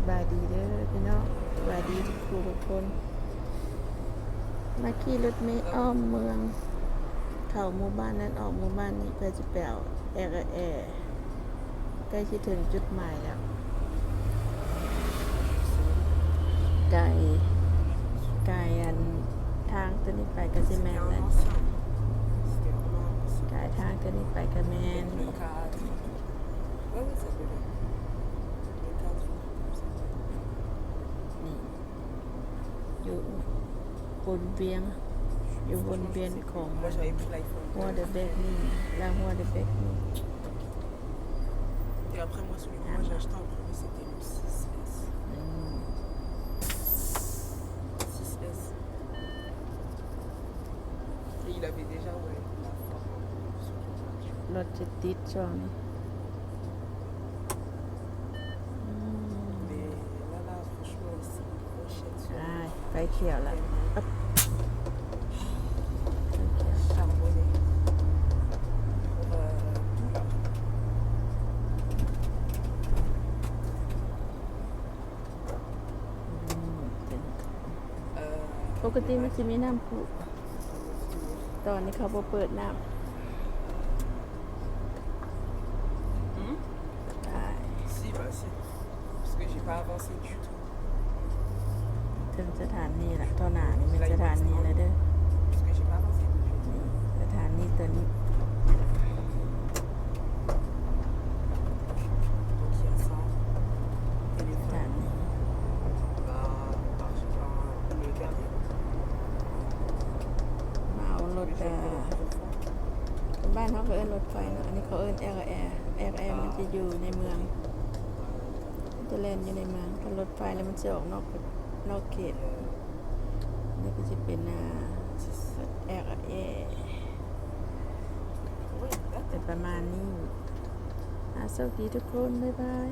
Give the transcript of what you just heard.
ສະບາຍດີເດີພີ່ນ້ອງ ສະບາຍດີທຸກຜູ້ທຸກຄົນ. ມາຂີ່ລົດເມອ້ອມເມືອງ ເຂົ້າໝູ່ບ້ານນັ້ນ ອອກໝູ່ບ້ານນີ້ ເພື່ອຈະໄປເອົາແອກແອ ໃກ້ຊິເຖິງຈຸດໝາຍແລ້ວ. ໄກ ໄກ ອັນ ທາງຕົວນີ້ໄປກໍຊິແມ່ນແລ້ວ ກາຍທາງຕົວນີ້ໄປກໍແມ່ນ. ນີ້ ຢູ່ວົນວຽນ ຢູ່ວົນວຽນຂອງ Moi, j'avais pris l'iPhone. ຫົວເດແບັກນີ້ ແລະ ຫົວເດແບັກນີ້. Et après, moi, celui que moi, j'ai acheté en premier, c'était le six S. ອືມ six S. Et il avait déjà, ouais, la forme, son température. ລົດຈະຕິດຊ່ວງນີ້. ອືມ Mais là, là, franchement, c'est une grosse chaîne sur ໄປຂຽວລະ Charbonné. Pour, euh, tout, là. ອືມ ເປັນ Euh, ປົກກະຕິມັນຊິມີນ້ຳພຸ ຕອນນີ້ເຂົາບໍ່ເປີດນ້ຳ. Hmm? ໄດ້ Si, bah, si. Parce que j'ai pas avancé du tout. ເຖິງສະຖານີລະ ຕໍ່ໜ້ານີ້ແມ່ນສະຖານີລະເດີ. Parce que j'ai pas avancé du tout. ນີ້ ສະຖານີຕົວນີ້. Donc, il y a ça. Téléphone. ສະຖານີ Bah, bah, je sais pas, le dernier. ມາເອົາລົດ ເອີ ບ້ານເຮົາກໍເອີ້ນລົດໄຟເນາະ ອັນນີ້ເຂົາເອີ້ນແອກແອ ແອກແອມັນຈະຢູ່ໃນເມືອງ ມັນຈະແລ່ນຢູ່ໃນເມືອງ. ຖ້າລົດໄຟແລ້ວມັນຊິອອກນອກ ນອກເຂດ. ນີ້ກໍຊິເປັນ ອ່າ ແອກແອ ເປັນປະມານນີ້. ອ່າ ໂຊກດີທຸກຄົນ ບາຍບາຍ.